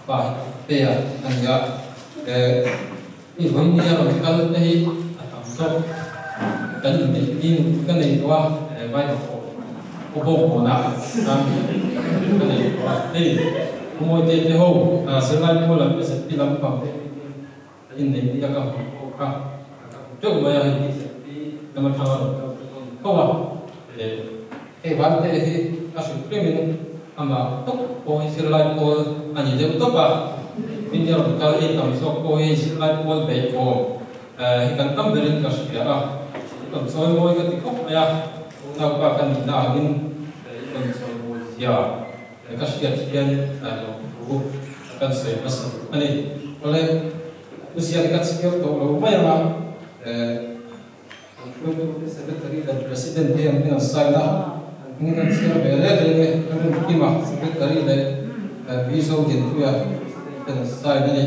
pa hi Tea a ni a. I vawi nia rawn kal te hi a tam zawk. Kan inneih ni ka nei tawh a, vai ka pawh aw bawk kawnah tan ka nei tawh a. Hei Pu Mawite te ho zirlai pawl lam SNP lam pang te A innei nia ka hmuh pawh kha ka hmu teuh mai a, hei BZP lam atanga rawn kal te pawh a ni tho a. Hei Vante hi a hrilh hrimin amah tawp pawh hi zirlai pawl a ni deuh tawp a, India rawn kal hi tam zawk pawh hi zirlai pawl beihawm hi kan tam berin ka hria a, i rawn chawi mawi ka ti khawp mai a, unaupa ka nihna angin i rawn chawi mawi zia. Ka hriat hian lawmthu kan sawi hmasa duh a ni. Awle, thu ziak ka chhiar tawh lo mai ang a, kan hruaitute Secretary leh President te an hming an sign a, an hming kan chhiar ve reng reng e, ka rin Kima Secretary leh Mizo Dinpuia President ten an sign a ni.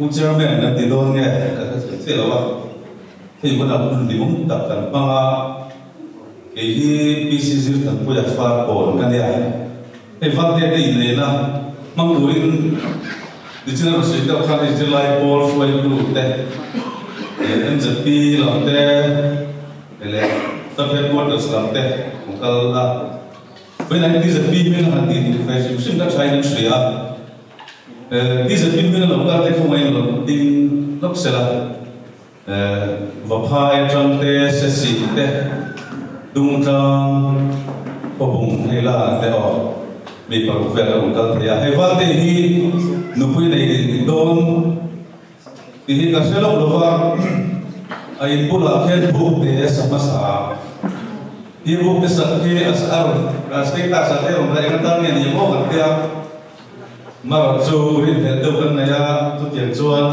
Pu Chairman kan ti dawn nge ka hre thei chiah lo a, hei hunah hun limawm tak kan hmang a, kei hi PC Zirthanpuia far kawn ka nia, hei Vante te inneihna hmang turin Nichin a rawn sawi deuh khan hei zirlai pawl hruaitu te, MZP lam te leh Sub Headquarters lam te an kal a, vawiinah hian TZP hming a han tih duh ve hrim hrim ka thain an hria a. Diesel pin hming a lo kal te khawngaih lo ding lawk se la, Vaphai atang te, Sesih te, Dungtlang, Khawbung hei la te aw mi paruk vel a rawn kal thei a. Hei Valte hi nupui nei dawn tih hi ka hre lawk lo va, a in bulah khian buk te sa hmasa a, hi buk te sak hi a rawn status ah te a rawn dah eng atan nge ni maw kan tia. Marawh chu rinhlelh deuh kan nei a, chutiang chuan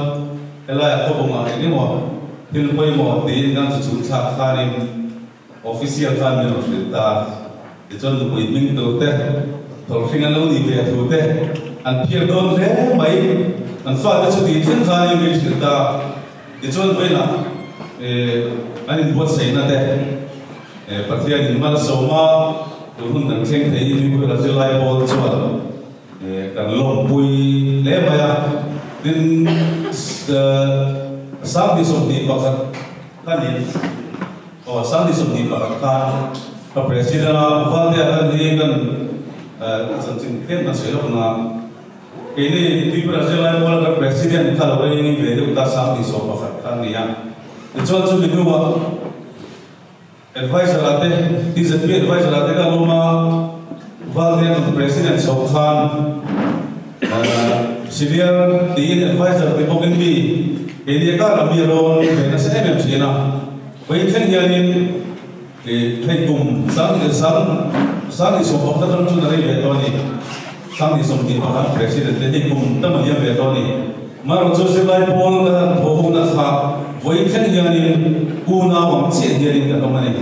helaiah khawbungah eng emaw thil pawimawh tiin kan zu chhung thlak khanin official khan min rawn hrilh ta. Tichuan nupui hming tur te, thawlhring an lo nih ve thu te an phiar dawn hle mai. An fate chu tih thleng khanin min hrilh ta. Tichuan vawiinah an inbuatsaihna te Pathianin malsawma tun hun kan thleng thei hi Tripura zirlai pawl chuan kan lawmpui hle mai a. Tin, 2021 khanin aw 2021 khan ka President a Valtea kan hi kan chanchin tlem kan sawi lawk na. Keini Tripura zirlai pawl kan President kha lo rei ve deuh ta 2021 kha a ni a. Tichuan chumi hnuah Adviser ah te, TZP adviser ah te ka awm a, Valtea nun President chho khan Senior tiin adviser ti bawkin mi keini a kar ami rawn ve nasa em em thin a. Vawiin thleng hianin hei kum 2021 atang chuan a rei ve tawh a ni. 2021 President te hei kum tam a liam ve tawh a ni. Marawh chu zirlai pawl ka han thaw ho na kha vawiin thleng hianin unau ang chiah hianin kan awm a ni.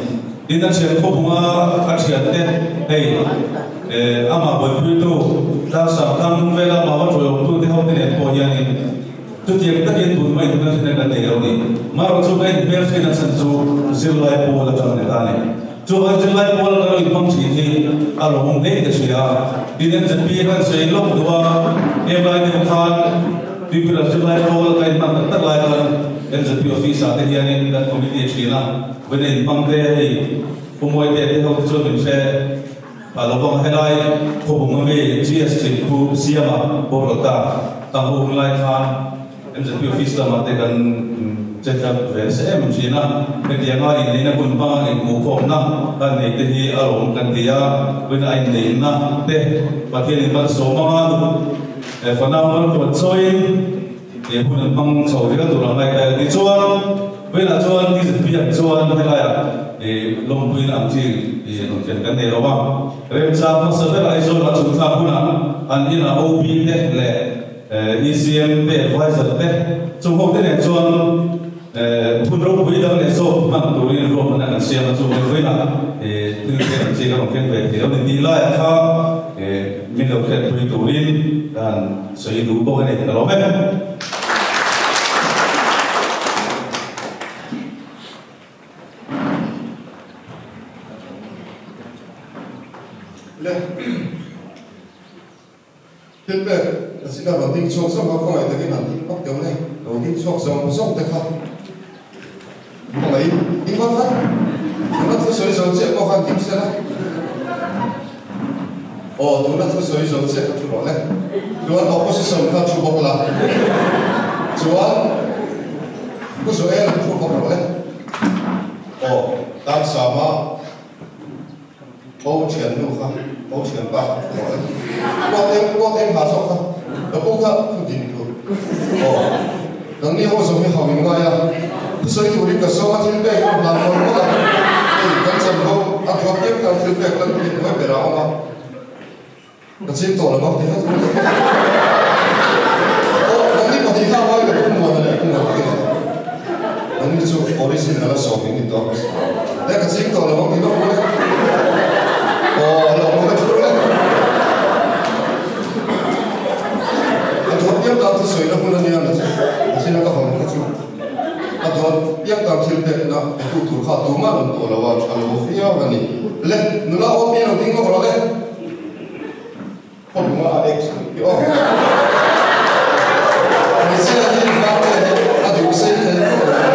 Tin a thian khawbunga a thiante hei amah buaipuitu Tlangsang Tlangnung vela amah va ṭawiawmtu te ho te nen pawh hianin chutiang takin tun hma inhuna hriatna kan nei lo a ni. Marawh chu ka inhmel hriatna chhan chu zirlai pawl aṭang ni ta a ni. Chuvang zirlai pawl kan lo inhmang thin hi a lawmawm hle ka hria. Tin MZP khan sawi lawk duh a, em lai deuh khan Tripura zirlai pawl ka inhmang tak tak lai khan MZP office ah te hianin kan committee a thin a, vawiin a inhmang te hei Pu Mawite te ho te chuan min hre pah lo vang a, helai khawbung ami GS thin Pu Siama boral ta tang ho hun lai khan MZP office lamah te kan che tlat ve nasa em em thin a, hetianga inneihna hun hmanga inhmuhkhawmna kan nei te hi a lawm kan ti a, vawiin a inneihna te Pathianin malsawm anga nu fanau maltluan chawiin he hun an hmang chho zel tur ang ngaihtuah ila tichuan vawiinah chuan MZP ang chuan helaiah lawmpuina ang chi rawn thlen kan nei lo a, remchang hmasa ber Aizawl-ah chhungthlak hunah an inah OB te leh ECM te advisor te chung ho te nen chuan hun ropui dang leh zawk hman turin ruahmanna kan siam a, chu vawiinah thil tlem ang chi ka rawn keng ve thei lo ni tih laiah kha min lo hriatpui turin. kan sawi duh bawk a ni. Ka lawm e. Le. Thil pek a sin a rawn ding chhuak zawng kha khawngaih takin han ding vak deuh le, lo ding chhuak zawng zawng te kha khawngaih in ding vat vat, tuna thu sawi zo chiah pawh khan ding sela, aw tuna thu sawi zo chiah kha thu rawh le, chuan opposition kha thu bawk la, chuan Pu Joel thu bawk rawh le, aw Tansama. Bo thian nu kha, bo thian pa kha thu rawh le. Kuat eng, kuat eng ha zawk kha, ka pu kha thu din tur. Aw, nangni ho zawng hi hau in ngai a, thusawi turin ka sawm a thil pek pawh hlan mawlh mawlh a, hei kan chanvo a thuam piang tan thil pek lan hun inhnuai berah a awm a. Ka ching tawh lo ang ti vek ru. Aw, nangni pahnih kha ngai lo pu Muana leh pu Muana te kha. Nangni chu original a sawm in ni tawh. Le ka ching tawh lo ang ti vek ru le. Aw, lo awm vek ru le. A dawt piang tan thusawi na hun a nia na chu, a china ka hawn kha chu. A dawt piang tan thil pekna petu tur kha tumah an awm tawh lo a, tha lo viau a ni. Le, nula awm mi lo ding lawk rawh le. Khawlunga a ex hi aw. Hmeichhia hi varte hi a duh sei thei khawp mai.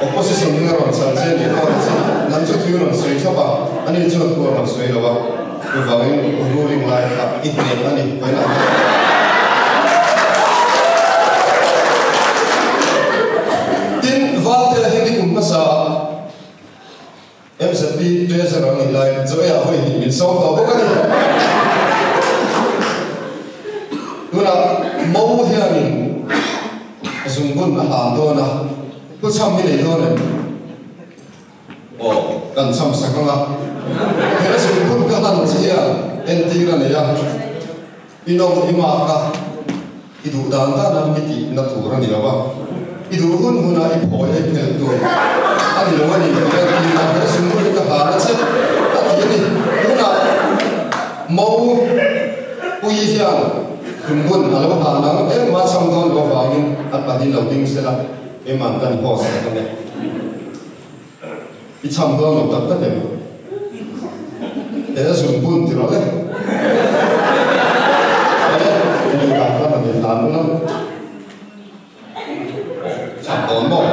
Opposition in a rawn chhan che nih kha a chi lam chu thil rawn sawi thlap a, ani chuan thu a rawn sawi lo a, chuvangin ruling lai kha i hneh a ni vawiinah hian. Tin, Valte hi nikum hmasa ah MZP Treasurer nih lai Joe-ah hawi hnih min sawm tawh bawk a ni. Tunah Mo hianin zungbun a hlan dawn a, thu chham hi nei dawn em? Aw, kan chham sak ang a. He zungbun ka hlan che hian entir a nei a, inawm i mak a, I duh dan dan a mi tih na tur a ni lo a, i duh hun hun a i phawi a i phelh tur a ni lo a ni tih a ti a, he sum hun hi ka hlan a che a ti a ni. Tunah Mo Pui hian hlum hun a lo hlan ang engmah chhang dawn lo avangin an pahnih lo ding sela keimah kan host tak a ni. I chham dawn lo tak tak em? He zun bun ti rawh le. He mi dan kha han in hlan ula. Chham dawn maw?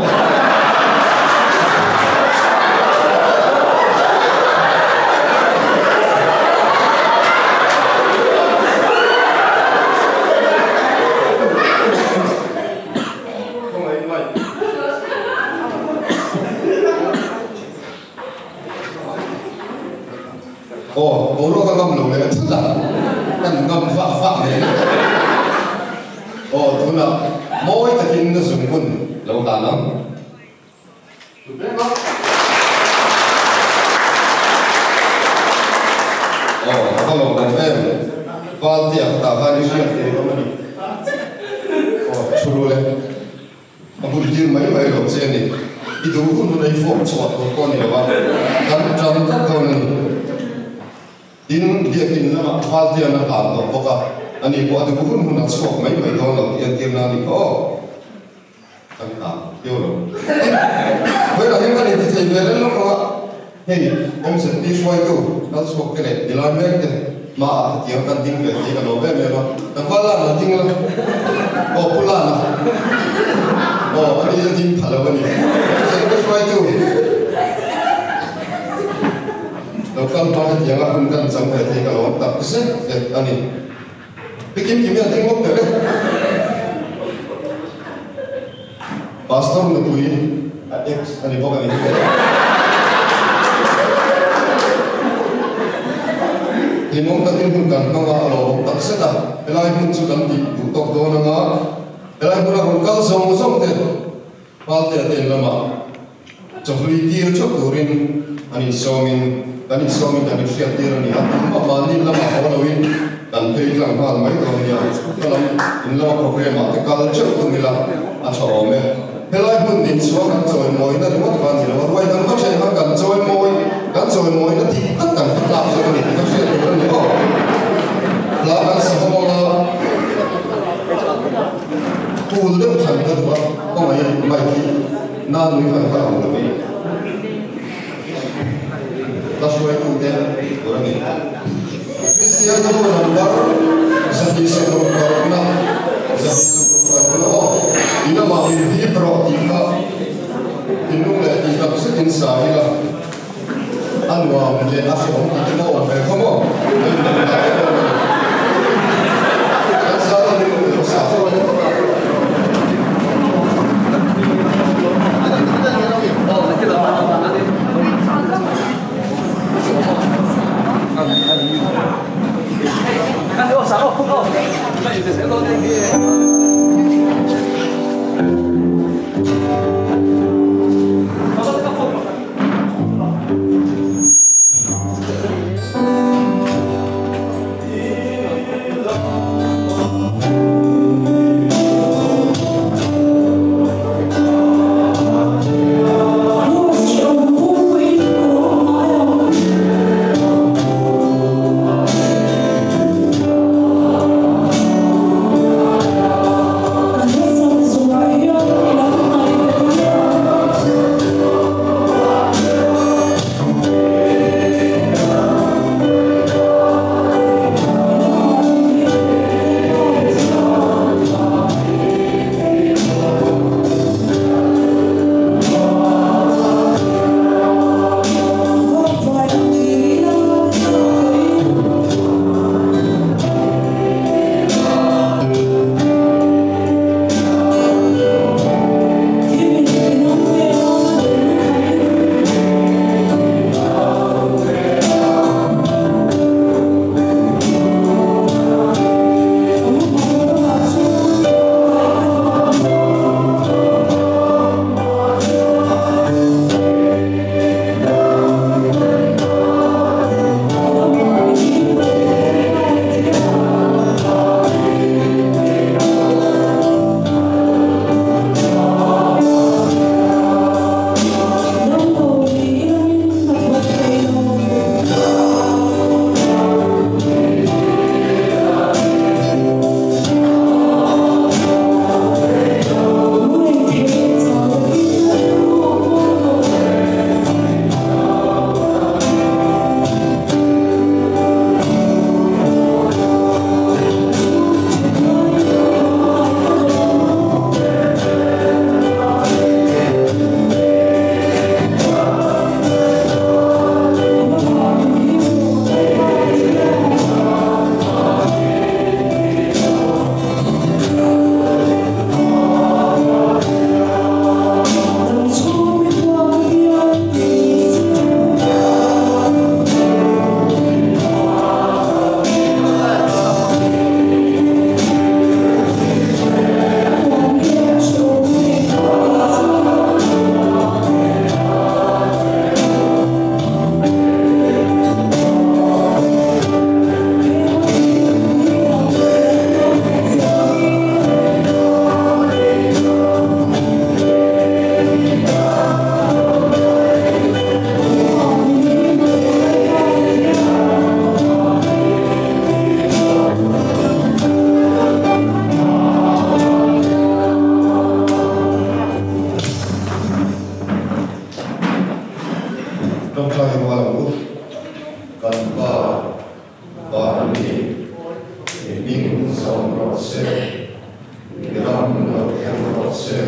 Aw, boruak a ngam lo leh thut a, kan ngam vah vah nen. Aw, tunah mawi takin na zung hun lo hlan ang. Aw, a va lawm awm em? Valtea kha tah khan i hriat thei hlawm a ni. Aw, thu ru le. A bul tir mai mai lo che a ni. I duh hun hun a i fawk chhuah tur pawh a ni lo a, kan tan tlat dawn a ni. Tin, biakin lamah Valtea'n a hlan tawh bawk a, ani pawh a duh hun hun a chhuak mai mai dawn lo tih entirna a ni kha aw. Kan hlan viau lo. Tin, vawilah hian kan inti thei ve reng lawk lo a, hei MZP hruaitu kal chhuak te leh nilai mek te hmaah hetiang kan ding ve thei ka lo em em a, kan val lan a ding la, aw pu lan a, aw ani a ding pha lo a ni. MZP hruaitu lo kal hma hetianga hun kan chang ve thei ka lo tak zet zet a ni. Pi Kim Kim hian ding lawk teh le. Pastor nupui a ex a ni bawk a ni. Hlimawm takin hun kan hmang a, a lawmawm tak zet a. Helai hmun chu kan tih duh tawk dawn anga helai hmuna rawn kal zawng zawng te Paltea te in lamah chawhlui tir theuh turin an insawmin kan insawmin kan inhriat tir a ni a, tumah mahni lamah haw loin kan phei tlang nghal mai dawn nia, ka lam in lama program ah te kal theuh tum ila a tha awm e. Helai hmun din chhuah kan chawimawina ringawt kha a ni lo a, ruai kan va ṭhen khan kan chawimawi, kan chawimawina dik tak kan va tlak zawk a ni tih ka hriat tur a ni aw. Hla kan sa ho ang a, phul deuh than ka duh a, kawngaiin mic hi na nui khan ka ang lo i. Hla hruaitute tur a ni. Kristian ho number 266 na 266 aw i lamah min hip rawh tih kha thinlung leh tih tak zetin sa ila a nuam leh a hrehawm tih te pawh awm ve kha maw? A indan dan em em a ni. Kan sa chu min rawn sa fo a ni. Ṭawngṭai rual ang u, kan Pa Vanni i hming zawm rawh se, i ram lo thleng rawh se,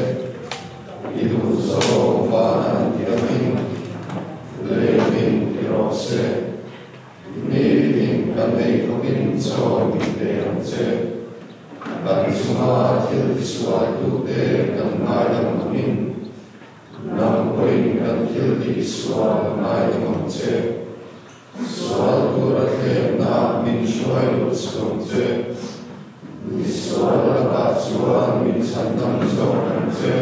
i duh zawng van an ti angin lengin ti rawh se. Nitin kan ei khawpin chaw min pe ang che. Kan chunga thil tisualtute kan ngaidam angin nang pawhin kan thil tihsual ngaidam ang che. Sual tura thlemna min hruai lut chhung che. Misual lakah chuan min chhandam zawk ang che.